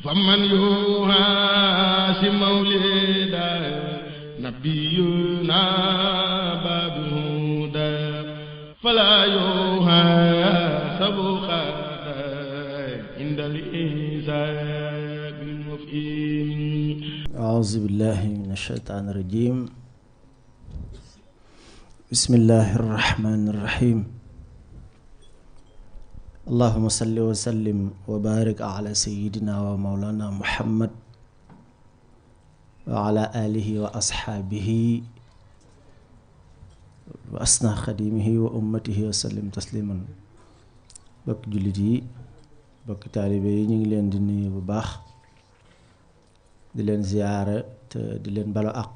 فمن يواسي مولدا نبينا باب هدى فلا يحاسب عند الإنسان المفئم. أعوذ بالله من الشيطان الرجيم. بسم الله الرحمن الرحيم. اللهم صل وسلم وبارك على سيدنا ومولانا محمد وعلى آله وأصحابه وأسنى خديمه وأمته وسلم تسليما. bokk jullit yi bokk taalibe yi ñu ngi leen di nuyu bu baax di leen ziyaara te di leen balo àq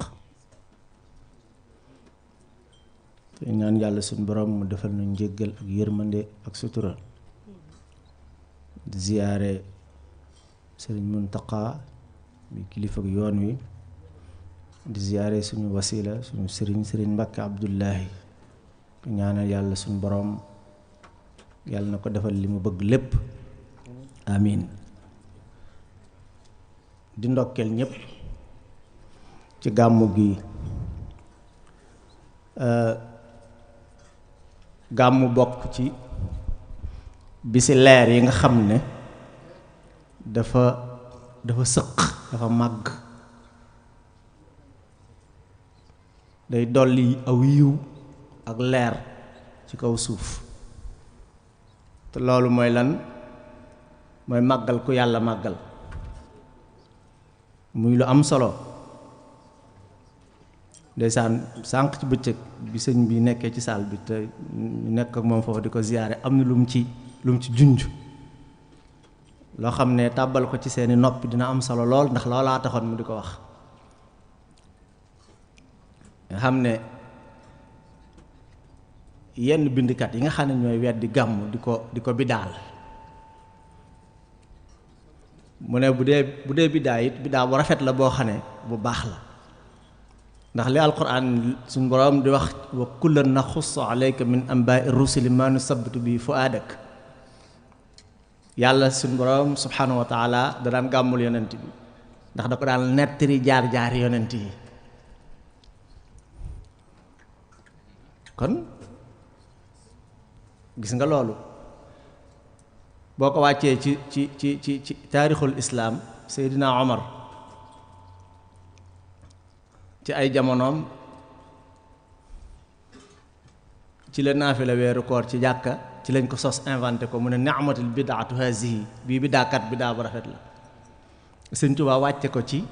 te ñaan yàlla suñu borom mu defal nu njéggal ak yërmande ak sutura. di ziyaare sëriñ Muntaqa bi kilifa ak yoon wi, di ziyaare suñu wasila suñu sëriñ Mbàkke Abdullahi, ñaanal yàlla suñu borom yàlla na ko defal li mu bëgg lépp amin. di ndokkeel ñépp ci gàmmu gi. gàmmu bokk ci bisi leer yi nga xam ne dafa sëq, dafa màgg, day dolli aw yiw ak leer ci kaw suuf. te loolu mooy lan? mooy màggal ku yàlla màggal, muy lu am solo. ndeysaan sànq ci bëccëg bi sëñ bi nekkee ci saal bi te ñu nekk ak moom foofu di ko ziyaare, am na lu mu ci junj loo xam ne tàbbal ko ci seeni noppi dina am solo lool, ndax loolaa taxoon mu di ko wax. nga xam ne yenn bindkat yi nga xam ne ñooy weddi gàmm di ko bidaal, mu ne bu dee bidaa it bidaa bu rafet la boo xam ne bu baax la, ndax li alquran suñ boroom di wax wa kullan naxussu alayka min anbaai rusuli ma nusabbitu bi fuaadak. yàlla suñ boroom subhanahu wa taala da daan gàmmul yonent bi ndax da ko daan nettali jaar yonent yi. kon gis nga loolu boo ko wàccee ci taarixul islaam, Seydina Omar ci ay jamonoom ci la naafila weeru koor ci jàkka, ci lañ ko sos inventé ko, mu ne ni'matul bidaatu hazihi, bii bidaakat bidaa bu rafet la. Sëñ Tuubaa wàcce ko ci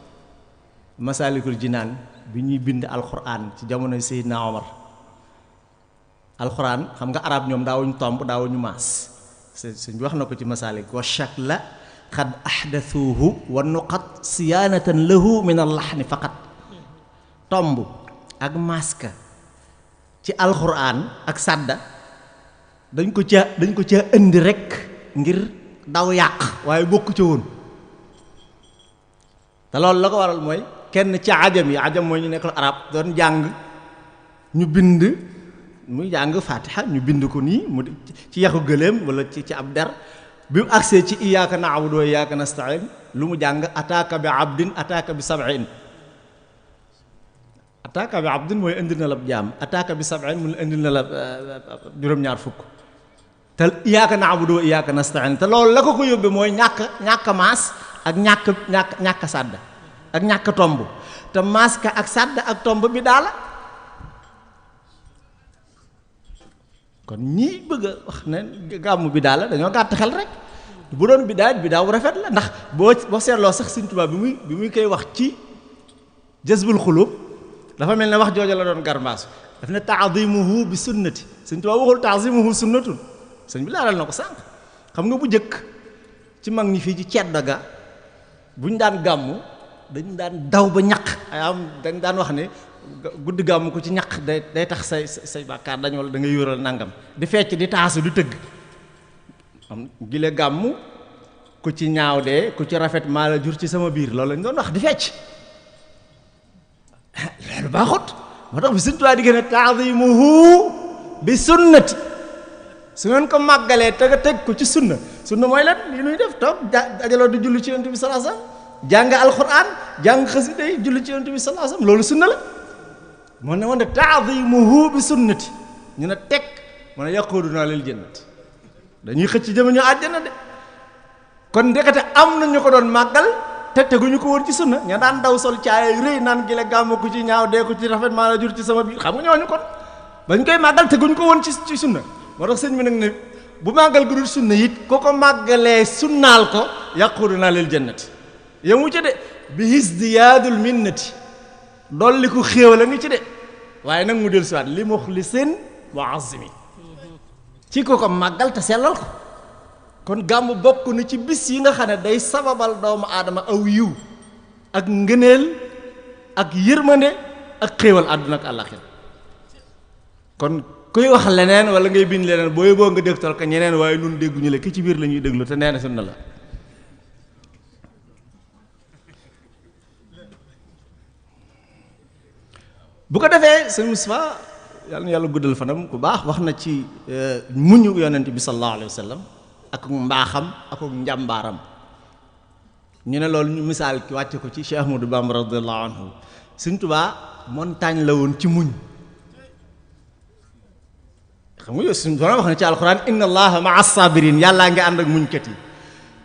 Masaalikul Jinaan bi ñuy bind alxuraan ci jamonoy Seydina Omar. alxuraan xam nga arab ñoom daawuñu tomb daawuñu maas. sëñ bi wax na ko ci Masaalik, wa shakla xad ahdathuhu wa nuqat siyaanatan lahu min al-lahni faqat. tomb ak maska ci alxuraan ak sàdda dañ ko ca indi rekk ngir daw yàq, waaye bokku ca woon. te loolu la ko waral mooy kenn ci ajam mooy ñu nekkul arab doon jàng, ñu bind muy jàng Fatiha, ñu bind ko nii mu ci yaxu gëléem wala ci ab der. bi mu agsee ci iyyaka na'budu wa iyyaka nasta'in lu mu jàng ataaka bi abdin ataaka bi sab'in. ataaka bi abdin mooy indil na la jaam, ataaka bi sab'in mu indil na la juróom-ñaar fukk. te iyyaka na'budu wa iyyaka nasta'in te loolu la ko yóbbee mooy ñàkk maas ak ñàkk sàdd ak ñàkk tomb. te maas ka ak sàdd ak tomb bi daala. kon ñii bëgg a wax ne gàmmu bi daal la dañoo gàtt xel rek. bu doon bidaa bu rafet la, ndax boo seetloo sax Sëñ Tuubaa bi muy koy wax ci Jazbul Xuluub dafa mel ne wax jooja la doon garmbaasu. daf ne ta'zimuhu bi sunnati. Sëñ Tuubaa waxul ta'zimuhu sunnatun. sëñ bi laalal na ko sànq. xam nga bu njëkk ci mag ñi fii ci ceddo ga buñ daan gàmmu dañ daan daw ba ñaq. dañ daan wax ne guddi gàmmu ko ci ñaq day tax say bàkkaar dañ wala da ngay yóoral nangam, di fecc di taasu di tëgg. am gile gàmmu ku ci ñaaw de ku ci rafet maa la jur ci sama biir, loolu lañ doon wax di fecc. loolu baaxut. moo tax bi Sëñ Tuubaa di gën a ta'zimuhu bi sunnati. su ngeen ko màggalee teg ko ci sunna mooy lan li ñuy def toog dajaloo di julli ci yonent bi sallallahu alayhi wasallam jàng alquran jàng xasida yi julli ci yonent bi sallallahu alayhi wasallam loolu sunna la moo ne woon ne ta'zimuhu bi sunnati ñu ne teg mu ne yaquduna lil jannati dañuy xëcc jëm ñu àjjana de kon ndekete am na ñu ko doon màggal te teguñu ko woon ci sunna ña daan daw sol caay rëy naan gi la gàmmu ko ci ñaaw dee ko ci rafet maa la jur ci sama biir xam nga ñooñu kon bañ koy màggal teguñu ko woon ci sunna moo tax sëñ bi nag ne bu màggal gu dul sunna it ko ko màggalee sunnaal ko yaquduna lil jannati yemu ci de bi hisdiyaadul minnati dolli ko xéewal a ngi ci de waaye nag mu del siwaat li muxlisin muazimi ci ko ko màggal te sellal ko kon gàmmu bokk na ci bis yi nga xam ne day sababal doomu aadama aw yiw ak ngëneel ak yërmande ak xéewal àdduna ak àllaxira kon kuy wax leneen wala ngay bind leneen booy boo nga dégtal ko ñeneen waaye nun dégguñu la ki ci biir la ñuy déglu te nee na sunna la bu ko defee sëñ Moustapha yàlla na yàlla guddal fanam ku baax wax na ci muñu yonent bi sallallahu alayhi wa sallam ak mbaaxam ak njàmbaaram ñu ne loolu ñu misaal ki wàcce ko ci Cheikh Ahmadou Bamba radiyallahu anhu Sëñ Tuubaa montagne la woon ci muñ xam nga yow suñu borom wax na ci alxuraan inna allaha ma'a sabirin yàllaa ngi ànd ak muñkat yi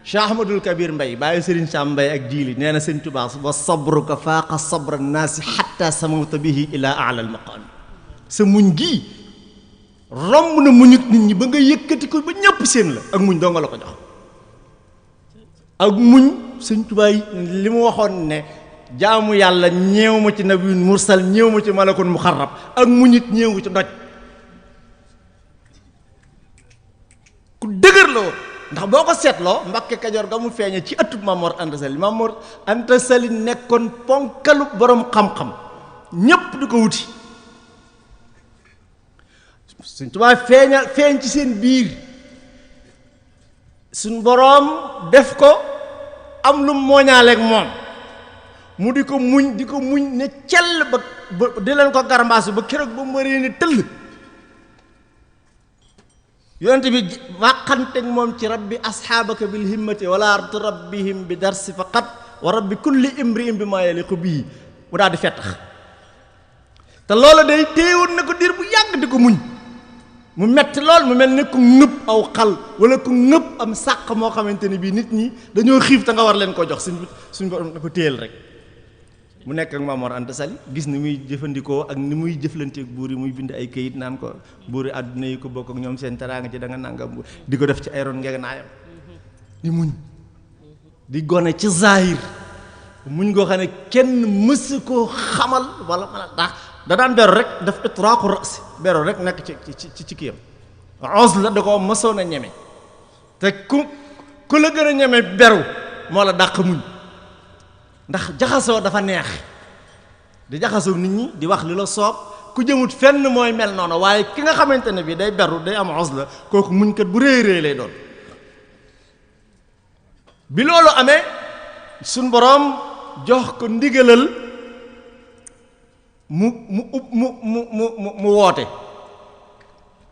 Cheikh Ahmadul Kabir Mbay bàyyi Serigne Sam Mbay ak jiili nee na Sëñ Tuubaa wa sabruka faaqa sabra naasi xatta samawta bihi ila a'la al maqaam sa muñ gii romb na muñut nit ñi ba nga yëkkati ko ba ñëpp seen la ak muñ doo nga la ko jox ak muñ Sëñ Tuubaa li mu waxoon ne jaamu yàlla ñeew ma ci nabiyun mursal ñeew ma ci malakun muxarrab ak muñit ñeewu ci ndoj ku dëgër la woon ndax boo ko seetloo Mbàkke Kajoor ga mu feeñe ci ëttub Mamor Anta Sali Mamor Anta Sali nekkoon ponkalu borom xam-xam ñépp di ko wuti Sëñ Tuubaa feeñ ci seen biir suñ boroom def ko am lu mooñaaleeg moom mu di ko muñ ne cell ba di leen ko garambaasu ba keroog ba mu waree ne tëll yonent bi wàqanteeg moom ci rabbi asxaabaka bil himmati wala rabbihim bi darsi faqat wa rabbi kulli imri'in bi maa yaliqu bii mu daal di fettax te loola day téewoon na ko diir bu yàgg di ko muñ mu metti lool mu mel ne ku ngëpp aw xal wala ku ngëpp am sàq moo xamante ni bii nit ñi dañoo xiif te nga war leen ko jox suñ borom na ko téyel rek mu nekk ak Mamor Anta Sali gis ni muy jëfandikoo ak ni muy jëflanteeg buur yi muy bind ay këyit naan ko buur yi àdduna yi ko bokk ak ñoom seen teraanga ci da nga nangam di ko def ci ay ron ngegenaayam di muñ di gone ci zahir muñ goo xam ne kenn mësu koo xamal wala mën a tax da daan beru rek daf itraaqu rasi beru rek nekk ci kiyam os la da ko mësoon a ñeme te ku la gën a ñeme beru moo la dàq muñ ndax jaxasoo dafa neex di jaxasoo nit ñi di wax li la soob ku jëmut fenn mooy mel noonu waaye ki nga xamante ne bii day beru day am os la kooku muñkat bu rëy rëy lay doon bi loolu amee suñ boroom jox ko ndigalal mu woote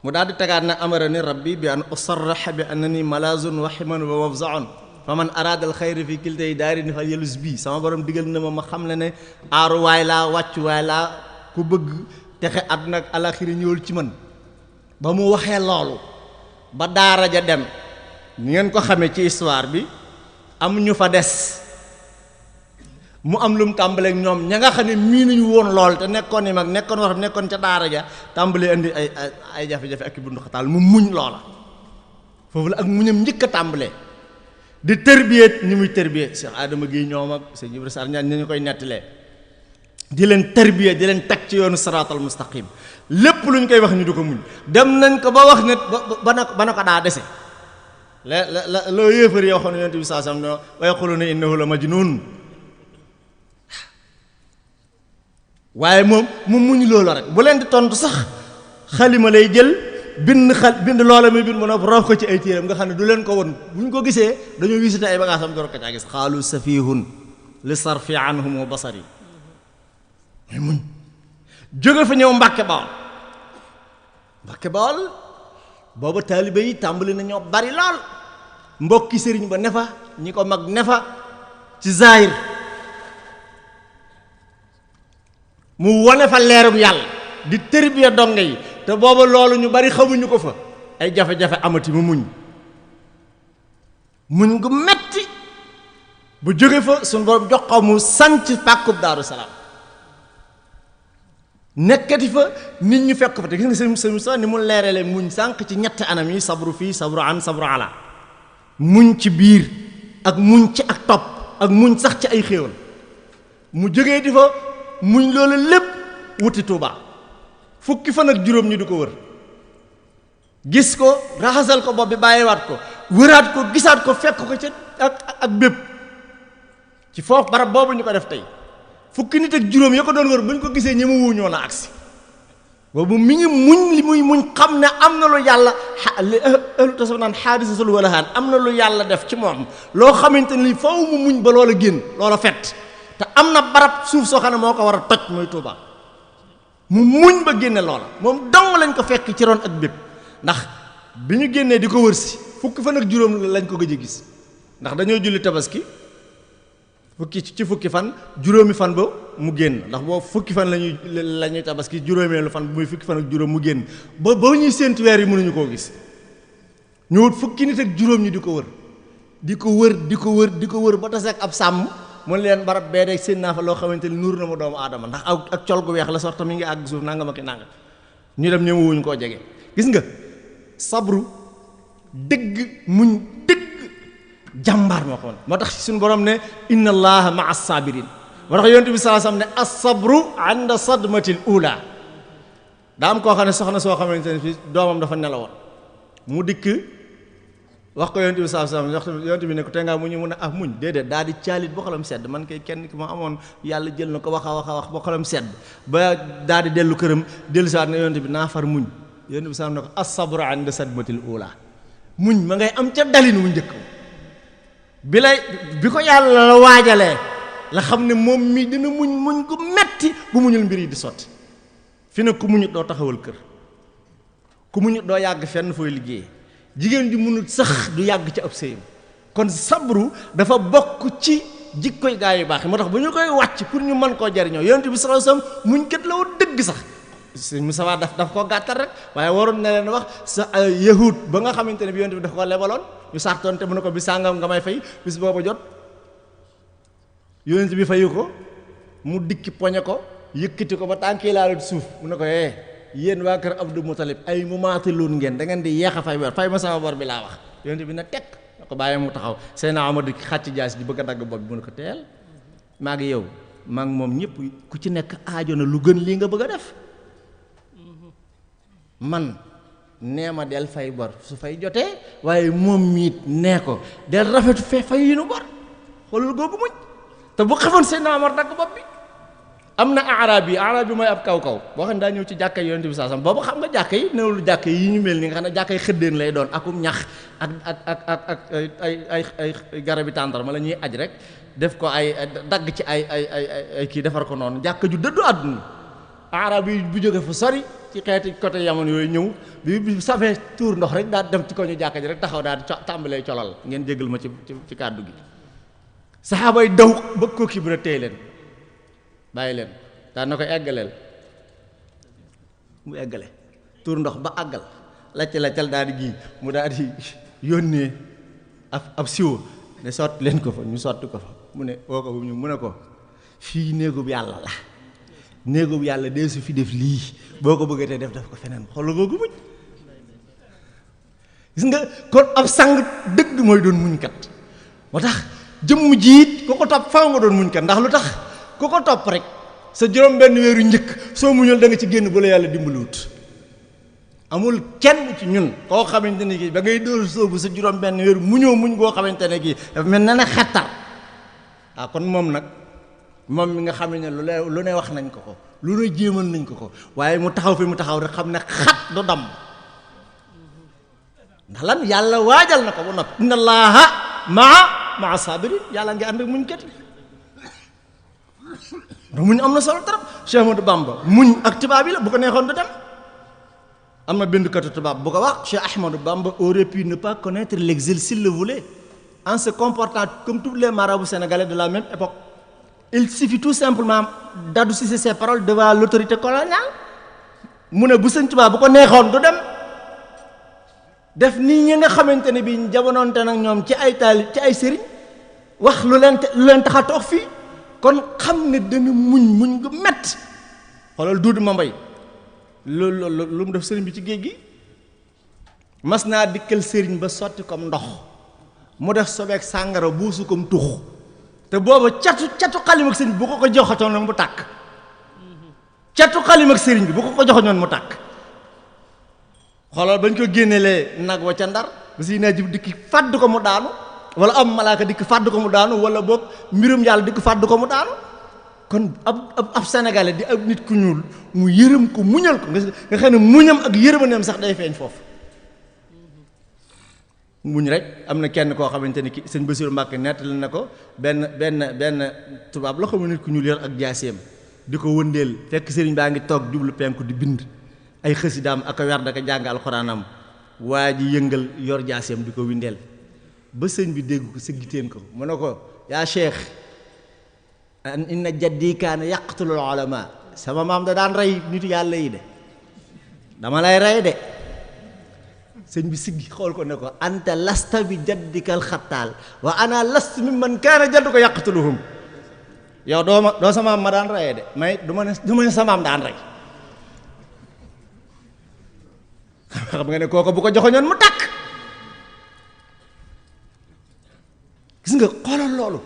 mu daal di tegaat na amarani rabbi bi an usarraha bi annani malazun wa himan wa mafzaun fa man araada al xayra fi kiltay daari ni fal yelus bii sama borom digal na ma xam ne aaruwaay laa wàccuwaay laa ku bëgg texe àdduna ak alaxira ñëwul ci man ba mu waxee loolu ba daara ja dem ni ngeen ko xamee ci histoire bi am ñu fa des mu am lu mu tàmbaleeg ñoom ña nga xam ne mii nañu woon lool te nekkoon yi mag nekkoon ca daara ja tàmbalee indi ay jafe-jafe ak i bundu xataal mu muñ loola foofu la ak muñam njëkk a tàmbalee di tërbiyeet ni muy tërbiyeet Cheikh Adama Guèye ñoom ak sëñ Ibrahima Sarr ñaan ñu koy nettalee di leen tërbiyeet di leen teg ci yoonu siraatal mustaqim lépp lu ñu koy wax ñu du ko muñ dem nañ ko ba wax ne ba na ko daa dese la loo yéefar yoo xam ne yonent bi saa sam no wa yaquluna innahu la majnun waaye moom mu muñ loolu rek bu leen di tontu sax xalima lay jël bind loola muy bind mu nopp roof ko ci ay téeram nga xam ne du leen ko won bu ñu ko gisee dañoo visité ay bagaasam door ko caa gis xaalu safihun li sarfi anhum wa basari muy muñ jóge fa ñëw Mbàkke Bawol booba taalibe yi tàmbali na ñoo bari lool mbokki sëriñ ba ne fa ñi ko mag ne fa ci zaahir mu wone fa leerum yàlla di tërbiya donge yi te booba loolu ñu bari xamuñu ko fa ay jafe-jafe amati mu muñ gu metti bu jóge fa suñu borom jox ko mu sanc pàkkub Daaru Salaam nekkati fa nit ñu fekk fa te gis nga sëñ sa ni mu leerale muñ sànq ci ñetti anam yi sabru fii sabru an sabru ala muñ ci biir ak muñ ci ak topp ak muñ sax ci ay xéewal mu jógee di fa muñ loolu lépp wuti Tuubaa fukki fan ak juróom ñu di ko wër gis ko raxasal ko bopp bi bàyyiwaat ko wëraat ko gisaat ko fekk ko ca ak bépp ci foofu barab boobu ñu ko def tey fukki nit ak juróom ya ko doon wër ba ñu ko gisee ñi mu wuñoo la agsi boobu mi ngi muñ li muy muñ xam ne am na lu yàlla li ahlu tasawuf naan xaadisatul walahaan am na lu yàlla def ci moom loo xamante ni faw mu muñ ba loola génn loola fett te am na barab suuf soo xam ne moo ko war a toj mooy Tuubaa mu muñ ba génne loola moom dong lañ ko fekk ci ron ak bépp ndax bi ñu génnee di ko wër si fukki fan ak juróom lañ ko gëj a gis ndax dañoo julli tabaski ci fukki fan juróomi fan ba mu génn ndax boo fukki fan la ñuy tabaski juróomeelu fan bu muy fukki fan ak juróom mu génn ba ñuy séentu weer yi mënuñu koo gis ñu wut fukki nit ak juróom ñi di ko wër ba tase ak ab sàmm mu ne leen barab bee de seen naa fa loo xamante ni nuur na ma doomu aadama ndax ak col gu weex la sorta mi ngi àgg suuf nanga ma ki nanga ñu dem ñëwuñu koo jege gis nga sabru dëgg muñ jàmbaar moo ko moo tax suñu borom ne inna allaha maa sabirin moo tax yonent bi sallallahu alayhi wasallam ne as-sabru inda sadmatil ula daa am koo xam ne soxna soo xamante ne fii doomam dafa nelawoon mu dikk wax ko yonent bi sallallahu alayhi wasallam yonent bi ne ko te ngaa muñ mu ne ah muñ déedéet daal di caalit ba xolam sedd man kay kenn ki ma amoon yàlla jël na ko wax ba xolam sedd ba daal di dellu këram dellu saat ne yonent bi naa far muñ yonent bi sallallahu alayhi wasallam ne ko as-sabru inda sadmatil ula muñ ma ngay am ca dalin wu njëkk bi ko yàlla la waajalee la xam ne moom mii dina muñ gu metti bu muñul mbir yi di sotti fi ne ku muñut doo taxawal kër ku muñut doo yàgg fenn fooy liggéeyee jigéen ju munut sax du yàgg ci ab sëyam kon sabru dafa bokk ci jikkoy gaa yu baax yi moo tax bu ñu koy wàcc pour ñu mën koo jariñoo yonent bi sallallahu alayhi wasallam muñ kat la woon dëgg sax sëñ Moussa daf ko gàttal rek waaye waroon na leen wax sa yahud ba nga xamante ne bi yonent bi daf ko lebaloon ñu sartoon te mu ne ko bi sàngam nga may fay bis booba jot yonent bi fayu ko mu dikki poñe ko yëkkati ko ba tànkii laalut suuf mu ne ko yéen waa kër Abdou Moutalib ay mu maataloon ngeen da ngeen di yeex a fay weer fay ma sama bor bi laa wax yonent bi na tekk na ko bàyyi mu taxaw Seydina Omar di xàcc jaas di bëgg a dagg bopp bi mu ne ko teel maa ngi yow maa ngi moom ñëpp ku ci nekk aajo na lu gën lii nga bëgg a def man nee ma del fay bor su fay jotee waaye moom miit nee ko del rafetu fay yi nu bor xoolal googu muñ te bu xamoon Seydina Omar dagg bopp bi am na arab yi mooy ab kaw boo xam ne daa ñëw ci jàkka yonent bi saasam boobu xam nga jàkka yi newul jàkka yi ñu mel ni nga xam ne jàkka yi xëddeen lay doon akum ñax ak ay garabi tàndarma la ñuy aj rek def ko ay dagg ci ay kii defar ko noonu jàkka ju dëddu àdduna arab yi bu jóge fu sori ci xeeti côté yaman yooyu ñëw bi safee tuur ndox rek daal dem ci ko ñu jàkka ji rek taxaw daal di tàmbalee colal ngeen jégal ma ci kàddu gi saxaaba yi daw bëgg ko kii bu ne téye leen bàyyi leen daan na ko eggaleel mu eggale tuur ndox ba àggal laccal daal di gii mu daal di yónnee ab siwo ne sotti leen ko fa ñu sotti ko fa mu ne woo ko bu ñu mu ne ko fii néegub yàlla la néegub yàlla dee su fi def lii boo ko bëggatee def ko feneen xoolal googu muñ gis nga kon ab sang dëgg mooy doon muñkat moo tax jëmm jiit ku ko topp faaw nga doon muñkat ndax lu tax ku ko topp rek sa juróom benn weeru njëkk soo muñul da nga ci génn bu la yàlla dimbaliwut amul kenn ci ñun koo xamante ne kii ba ngay dóor soobu sa juróom benn weeru muñoo muñ goo xamante ne kii dafa mel na ne xettar waaw kon moom nag moom mi nga xam ne lu ne wax nañ ko lu ne jéemal nañ ko waaye mu taxaw fi mu taxaw rek xam ne xat du damm ndax lan yàlla waajal na ko ba noppi inna allaha maa sabirin yàlla ngi ànd ak muñkat yi muñ am na solo trop Cheikh Ahmadou Bamba muñ ak tubaab yi la bu ko neexoon du dem am na bindukatu tubaab bu ko wax Cheikh Ahmadou Bamba aurait pu ne pas connaître l'exil s'il le voulait en se comportant comme tous les marabouts sénégalais de la même époque. Il suffit tout simplement d'adoucir ses paroles devant l'autorité coloniale mu ne bu Sëñ Tuubaa bu ko neexoon du dem def nii ñi nga xamante ne bii jamonoonte nag ñoom ci ay sëriñ wax lu leen tax a toog fii kon xam ne dana muñ gu metti xoolal Duudu Mambay lu mu def sëriñ bi ci géej gi mas naa dikkal sëriñ ba sotti comme ndox mu def sobeek sàngara buusu comme tux te booba catu xalim ak sëriñ bi bu ko joxatoon nag mu tàkk catu xalim ak sëriñ bi bu ko joxatoon mu tàkk xoolal bañ ko génnelee nag wa ca Ndar ba si naa jib dikki fàdd ko mu daanu wala am malaaka dikk fàdd ko mu daanu wala boog mbirum yàlla dikk fàdd ko mu daanu kon ab sénégalais di ab nit ku ñuul mu yërëm ko muñal ko nga xam ne muñam ak yërëmaneem sax day feeñ foofu muñ rek am na kenn koo xamante ni ki sëñ Bassirou Mbacke nettali na ko benn tubaab la xam nit ku ñuul yor ak jaaseem di ko wëndeel fekk sëriñ baa ngi toog jublu penku di bind ay xësidaam ak a wer daka jàng alxuraanam waa ji yëngal yor jaaseem di ko windeel ba sëñ bi dégg ko sëggiteen ko mu ne ko yaa cheikh inna jaddi kaana yaqtulul ulama sama maam da daan rey nitu yàlla yi de dama lay rey de sëñ bi siggi xool ko ne ko anta lasta bi jaddikal xattaal wa ana last mi man kaana jaddu ko yaqtuluhum yow doo sama maam ma daan reyee de may du ma ne sama maam daan rey xam nga ne kooku bu ko joxoñoon mu takk gis nga xoolal loolu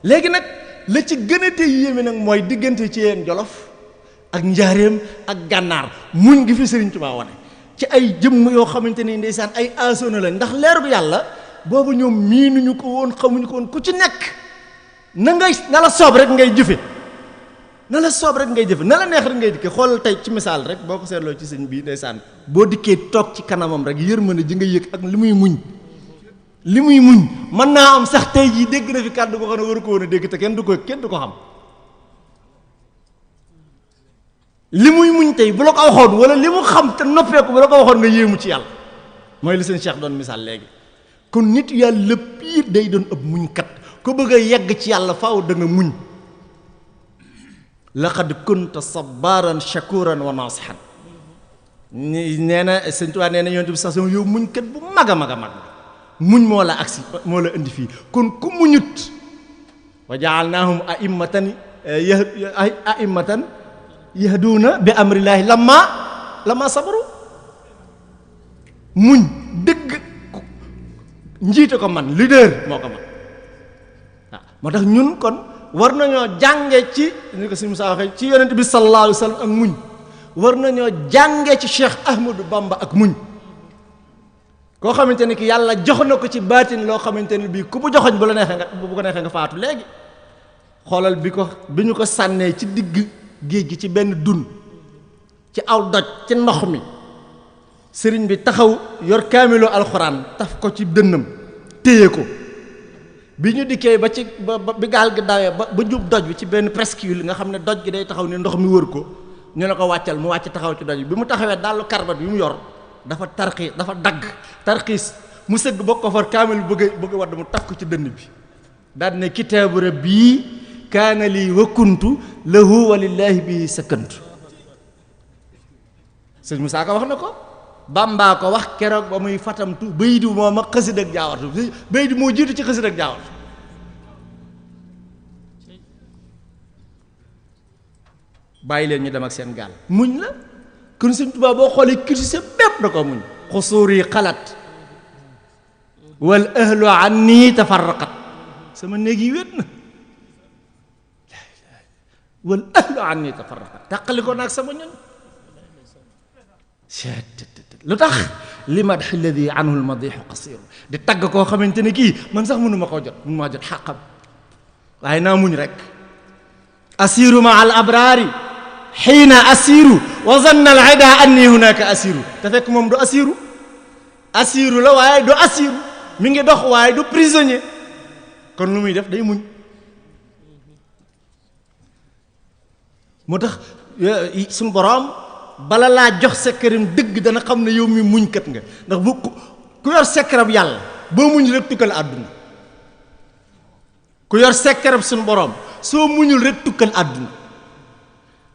léegi nag la ci gën a tey yéeme nag mooy diggante ci yeen Jolof ak Njaaréem ak Gànnaar muñ gi fi Sëriñ Tuubaa wane ci ay jëmm yoo xamante ni ndeysaan ay asona lañ ndax leeru yàlla boobu ñoom miinuñu ko woon xamuñu ko woon ku ci nekk na la soob rek ngay jëfe na la neex rek ngay dikkee xoolal tey ci misaal rek boo ko seetloo ci sëñ bii ndeysaan boo dikkee toog ci kanamam rek yërmande ji nga yëg ak li muy muñ mën naa am sax tey jii dégg na fi kàddu ko xam ne waru ko woon a dégg te kenn du ko xam li muy muñ tey bu la ko waxoon wala li mu xam te noppeeku bu la ko waxoon nga yéemu ci yàlla mooy li seen Cheikh doon misaal léegi kon nit yàlla piir day doon ëpp muñkat ko bëgg a yegg ci yàlla faaw da nga muñ laqad kunta sabaran shakuran wa nasihan nee na sëñ Tuubaa nee na yonent bi sax sama yow muñkat bu mag a mag a mag muñ moo la agsi moo la indi fii kon ku muñut wa jaalnaahum a'immatan yahduuna bi amrillaahi lamma sabaru muñ dëgg njiite ko man leader moo ko man waaw moo tax ñun kon war nañoo jànge ci ni ko si Musaa waxee ci yonent bi sallallaahu alayhi wa sallam ak muñ war nañoo jànge ci Cheikh Ahmadou Bamba ak muñ koo xamante ni ki yàlla jox na ko ci baatin loo xamante ni bii ku bu joxoñ bu ko neexee nga faatu léegi xoolal bi ñu ko sànnee ci digg géej gi ci benn dun ci aw doj ci ndox mi sëriñ bi taxaw yor kaamilu alxuraan taf ko ci dënnam téye ko bi ñu dikkee ba ci bi gaal gi dawee ba jub doj bi ci benn presqu'île nga xam ne doj gi day taxaw ni ndox mi wër ko ñu ne ko wàccal mu wàcc taxaw ci doj bi mu taxawee dallu karbat bi mu yor dafa tarxiis mu sëgg bokk ko far kaamil bëgg wadd mu taf ko ci dënn bi daal ne kitaabu rabbi kaana lii wa kuntu lahu wa lillaahi bihi sakantu sëñ Musaa Ka wax na ko Bàmbaa ko wax keroog ba muy fatamtu baydi moom ak xasida ak jaawartu baydi moo jiitu ci xasida ak jaawartu bàyyi leen ñu dem ak seen gaal muñ la kon Sëñ Tuubaa boo xoolee kirsi bépp da ko muñ xusuuri xalat wal ahlu anni tafarraqat sama néeg yi wét na wal ahlu anni tafarraqat tàqali ko naag sama ñoñ lu tax li madxi alladi anhu almadixu qasiru di tagg koo xamante ne kii man sax mënu ma koo jot mënu maa jot xàqam waaye naa muñ rek asiru ma al abraari xiina asiru wa zanna al ida anni hunaka asiru te fekk moom du asiru la waaye du asiru mi ngi dox waaye du prisonnier kon lu muy def day muñ moo tax suñu boroom bala laa jox sekkaram dëgg dana xam ne yow mi muñkat nga ndax bu ku yor sekkarab yàlla boo muñ rek tukkal àdduna ku yor sekkarab suñu borom soo muñul rek tukkal àdduna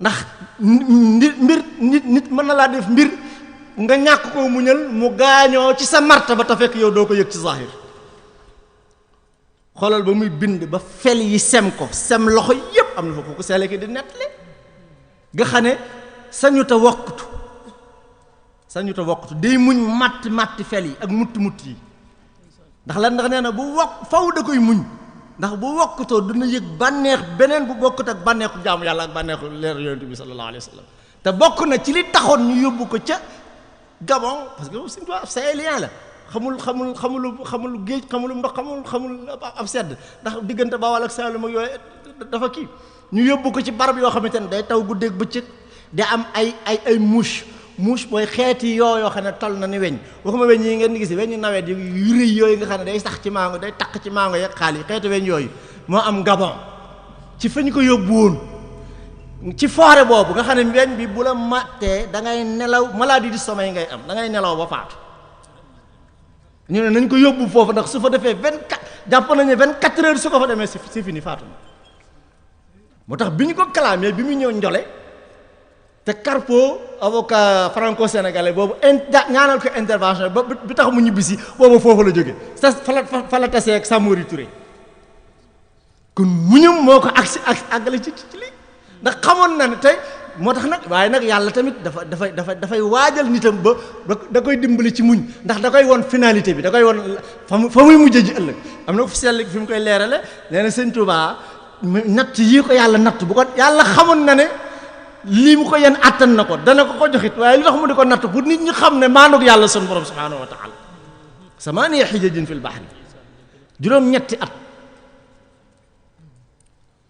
ndax nit mën na laa def mbir nga ñàkk koo muñal mu gaañoo ci sa martaba te fekk yow doo ko yëg ci zahir xoolal ba muy bind ba fel yi sem ko sem loxo yépp am na fa ko seele ki di nettali nga xam ne sañu ta wokkutu day muñ matt fel yi ak mutt yi ndax lan ndax nee na bu wokk faw da koy muñ ndax bu wokkutoo dina yëg bànneex beneen bu bokkut ak bànneexu jaamu yàlla ak bànneexu leer yonent bi sallallahu alayhi wa sallam te bokk na ci li taxoon ñu yóbbu ko ca Gabon parce que Sëñ Tuubaa sahélien la xamul géej xamul ndox xamul ab sedd ndax diggante Bawol ak Saalum ak yooyu dafa kii ñu yóbbu ko ci barab yoo xamante ne day taw guddeeg bëccëg di am ay mouche mooy xeeti yoo xam ne toll na ni weñ waxuma weñ yi ngeen di gis weñu nawet yu rëy yooyu nga xam ne day sax ci mango day takk ci mango yeeg xaal yi xeeti weñ yooyu moo am Gabon ci fa ñu ko yóbbu woon ci forêt boobu nga xam ne weñ bi bu la mattee da ngay nelaw maladie du sommeil ngay am da ngay nelaw ba faatu ñu ne nañ ko yóbbu foofu ndax su fa defee 24 jàpp nañu 24 heures su ko fa demee c'est fini faatu na moo tax bi ñu ko clamé bi mu ñëw Njole te Carpo avocat franco-sénégalais boobu ñaanal ko intervention ba bi tax mu ñibbisi boobu foofu la jóge fa la tasee ak Samori Touré kon muñum moo ko àggale ci lii ndax xamoon na ne tey moo tax nag waaye nag yàlla tamit dafay waajal nitam ba da koy dimbali ci muñ ndax da koy won finalité bi da koy won fa muy mujjee ji ëllëg am na ko fi sell fi mu koy leerale nee na Sëñ Tuubaa natt yii ko yàlla natt bu ko yàlla xamoon na ne lii mu ko yenn attan na ko dana ko joxit waaye li tax mu di ko natt pour nit ñi xam ne maandug yàlla sunu borom subhaanahu wa taala samaaniya xijajin fil bahri juróom-ñetti at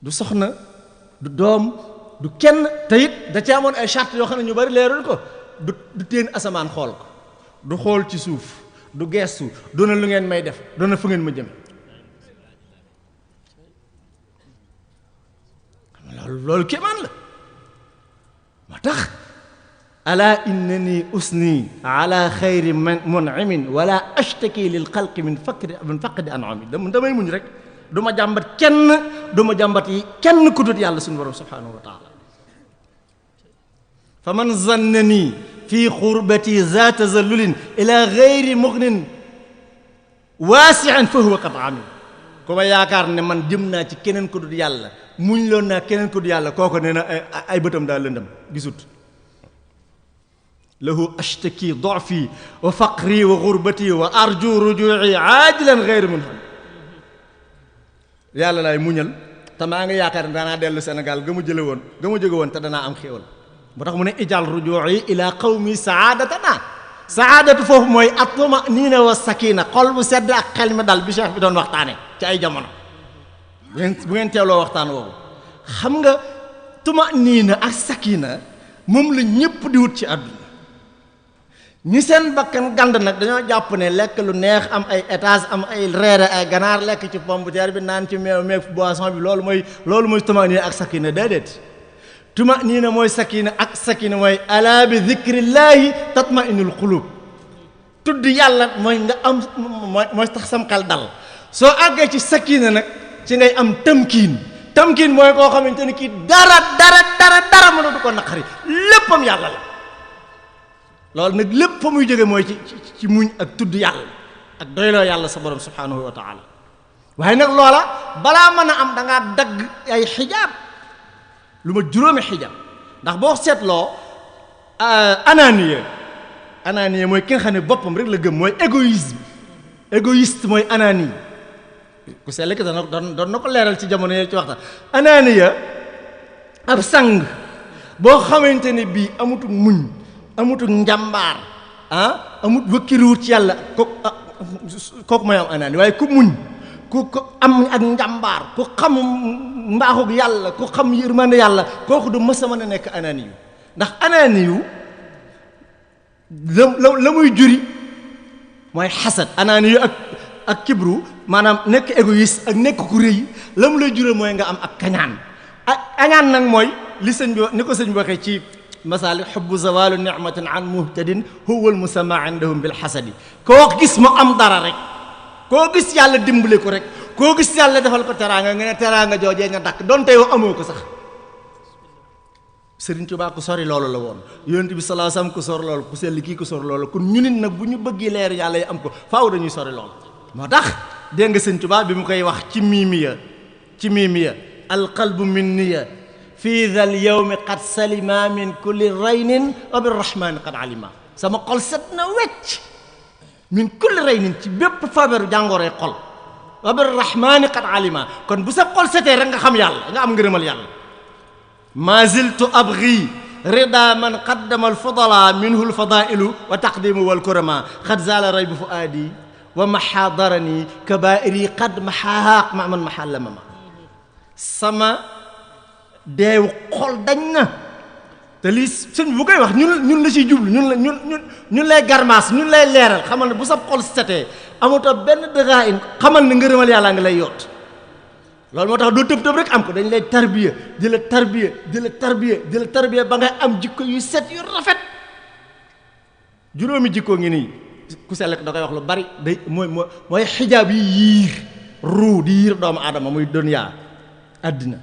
du soxna du doom du kenn te it da ci amoon ay charte yoo xam ne ñu bari leerul ko du teen asamaan xool ko du xool ci suuf du geestu doona lu ngeen may def doona fu ngeen ma jëm loolu kéemaan la moo tax ala innani usni ala xayri mun'imin wala ashtaki lil xalqi min faqdi an'ami damay muñ rek du ma jàmbat yi kenn ku dut yàlla suñu borom subhanahu wa taala fa man zannani fi xurbati za tazallulin ila xayri mughnin waasi'an fa huwa qad ami ku ma yaakaar ne man jëm naa ci keneen ku dut yàlla muñ loon naa keneen ku dut yàlla kooku nee na ay bëtam daal lëndëm gisut lahu ashtaki du'fi wa faqri wa xurbati wa arju ruju'i aajilan xayri munham yàlla laay muñal te maa ngi yaakaar ne danaa dellu Sénégal ga mu jóge woon te danaa am xéewal moo tax mu ne ijal ruju'i ila qawmi saadatana saadatu foofu mooy at-tuma'nina wa sakina xol bu sedd ak xel mi dal bi cheikh bi doon waxtaane ci ay jamono bu ngeen teewloo waxtaan woowu xam nga tuma'nina ak sakina moom la ñëpp di wut ci àdduna ñi seen bakkan gand nag dañoo jàpp ne lekk lu neex am ay étage am ay reere ay ganaar lekk ci pomme de terre bi naan ci meew meeg boisson bi loolu mooy tuma'nina ak sakina déedéet tuma'nina mooy sakina ak sakina mooy ala bi dhikrillahi tatma'innul qulub tudd yàlla mooy nga am mooy tax sam xel dal soo àggee ci sakina nag ci ngay am tamkiin mooy koo xamante ni kii dara mënatu ko naqari léppam yàlla la loolu nag lépp fa muy jóge mooy ci muñ ak tudd yàlla ak doyloo yàlla sa borom subhanahu wa taala waaye nag loola balaa mën a am da ngaa dagg ay xijaab lu ma juróomi xijaab ndax boo seetloo ananiya mooy ki nga xam ne boppam rek la gëm mooy égoïste mooy anani ku sell ki doon na ko leeral ci jamono yooyu ci waxtaan ananiya ab sang boo xamante ne bii amutu muñ amutu njàmbaar amut wëkkiluwut ci yàlla kooku mooy am anani waaye ku muñ ku am ak njàmbaar ku xam mbaaxug yàlla ku xam yërmande yàlla kooku du mës a mën a nekk anani yu ndax anani yu la muy juri mooy xasad anani yu ak kibru maanaam nekk égoïste ak nekk ku rëy la mu lay jure mooy nga am ak kañaan ak añaan nag mooy li sëñ bi ni ko sëñ bi waxee ci masaali xubbu zawalu nicmatin an muhtadin huwa al musamma indahum bil xasadi koo gis mu am dara rek koo gis yàlla dimbali ko rek koo gis yàlla defal ko teraanga nga ne teraanga joojee nga dakk doonte yow amoo ko sax. Sëriñ Tuubaa ku sori loolu la woon, yonent bi sallallahu alayhi wasallam ku sori loolu, ku sell kii ku sori loolu, kon ñu nit nag bu ñu bëggee leer yàlla yi am ko faaw dañuy sori loolu. moo tax dégg nga Sëriñ Tuubaa bi mu koy wax ci miimiya alqalbu minniya fii dhal yawmi qad salima min kulli raynin wa birrahmani qad alima. sama xol set na wecc min kulli raynin ci bépp faberu jàngoroy xol wa birrahmani qad alima. kon bu sa xol setee rek nga xam yàlla, nga am ngërëmal yàlla. ma ziltu abghi rida man qaddama alfudala minhu alfadailu wa taqdimu walkurama qad zala raybu fuadi wa maha darani kabairi qad mahaaq ma man maha lamama. sama deewu xol dañ na te lii sëñ bu koy wax ñun la ciy jublu ñun lay garmaas ñun lay leeral xamal ne bu sa xol setee amatoo benn dëggaa in xamal ne ngërëmal yàlla nga lay yoot. loolu moo tax doo tëb tëb rek am ko, dañ lay tarbiya di la tarbiya ba ngay am jikko yu set yu rafet. juróomi jikko ngi nii ku sell da koy wax lu bari day mooy xijaab yi yiir ruu di yiir doomu aadama muy dunya àddina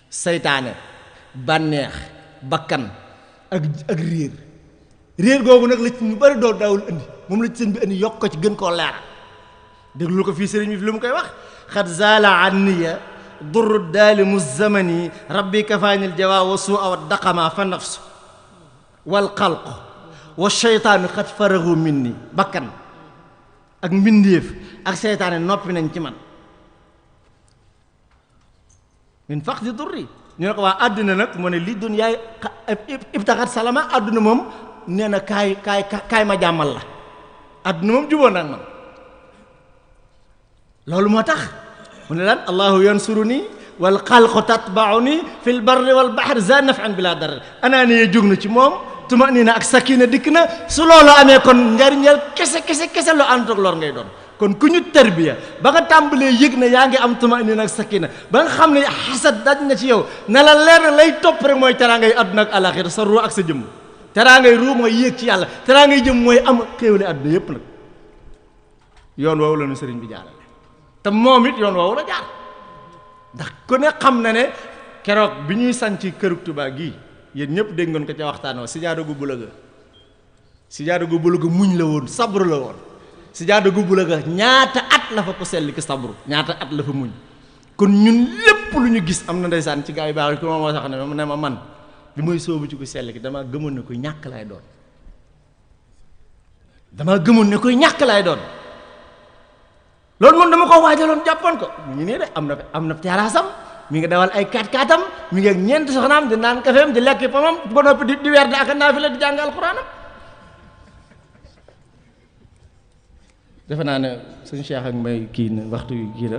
saytaane bànneex bakkan ak réer googu nag la ci ñu bari doo daawul indi, moom la ci sëñ bi indi yokk ko ci gën koo leeral. déglu ko fii sëriñ bi lu mu koy wax xad zaala anniya durru daalimu zamani rabbi kafaanil jawa wa suua wa daqama fa nafsu wal xalq wa sheytaanu xad faragu minni. bakkan ak mbindéef ak seytaane noppi nañ ci man. min faqdi durri ñu ne ko waa àdduna nag mu ne li dunyaay ibtaxat salama. àdduna moom nee na kaay ma jàmmal la, àdduna moom jubóo nag man. loolu moo tax mu ne lan allahu yansuruni wal xalqu tatbauni fil barri wal bahri za naf'an bila darar. anaaniye jóg na ci moom, tumanina ak sakina dikk na. su loolu amee kon njariñal kese lu ànd ak lor ngay doon. kon ku ñu tarbiya ba nga tàmbalee yëg na yaa ngi am tumanina ak sakina ba nga xam ne xasad daj na ci yow na la leer na lay topp rek mooy teraangay àdduna ak alaxira sa ruu ak sa jëmm. teraangay ruu mooy yéeg ci yàlla, teraangay jëmm mooy am xéewale àdduna yépp nag. yoon woowu la nu sëriñ bi jaarale te moom it yoon woowu la jaar, ndax ku ne xam na ne keroog bi ñuy sanc kërug Tuubaa gii yéen ñëpp dégg ngeen ko ca waxtaan wa sijaada gu bula ga muñ la woon, sabru la woon. sijaada gu bula ga ñaata at la fa ko sell ki sabru, ñaata at la fa muñ. kon ñun lépp lu ñu gis am na ndeysaan ci gaa yu baax yi ku ma moo sax ne ma man bi mooy soobu ci ku sell ki damaa gëmoon ne koy ñàkk lay doon, loolu moom dama ko waajaloon jàppoon ko. mu ngi nii de am na terrassam, mi ngi dawal ay 4x4am, mi ngi ak ñeenti soxnaam di naan kafeem di lekk pomam ba noppi di weer di ak naafila di jàng alxuraanam. defe naa ne suñu Cheikh ak Mbay kii na waxtu yu kii la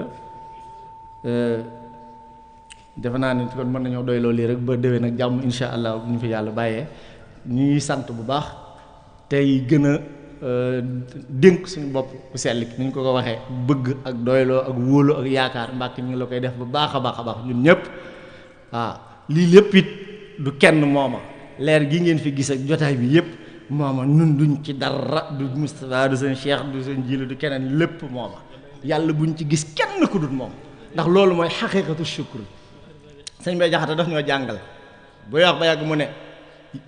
defe naa ne kon mën nañoo doy loolu lii rek ba déwén nag jàmm insha allah bu ñu fi yàlla bàyyee. ñuy sant bu baax tey gën a dénk suñu bopp ku sell ni ñu ko waxee bëgg ak doyloo ak wóolu ak yaakaar. Mbàkke ñu ngi la koy def bu baax a baax ñun ñëpp. waaw lii lépp it du kenn mooma, leer gi ngeen fi gis ak jotaay bi yëpp mooma, nun duñ ci dara, du Moustapha du seen Cheikh du seen Jiili du keneen, lépp mooma. yàlla buñ ci gis kenn ku dul moom, ndax loolu mooy xaqiiqatu shukr. sëñ Bay Jaxate daf ñoo jàngal bu wax ba yàgg mu ne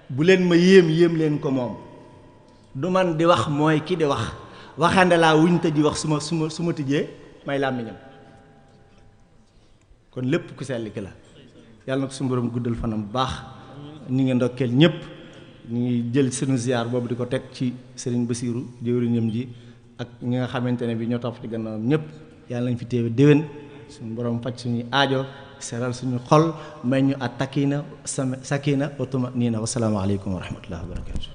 bu leen ma yéem leen ko moom. du man di wax mooy ki di wax, waxande laa wuñ te di wax su ma tijjee may làmmiñam. kon lépp ku sell ki la, yàlla na ko suñu borom guddal fanam bu baax. ñu ngi ndokkeel ñëpp, ñu ngi jël sunu ziar boobu di ko teg ci Serigne Bassirou jëwriñam ji ak ñi nga xamante ne bi ñoo topp ci gannaawam ñëpp. yàlla nañ fi téewe déwén, suñu borom faj suñuy aajo, seral suñu xol, may ñu at sakina wa tumanina. Wassalaamu aleykum wa rahmatullahi wa barakatuh.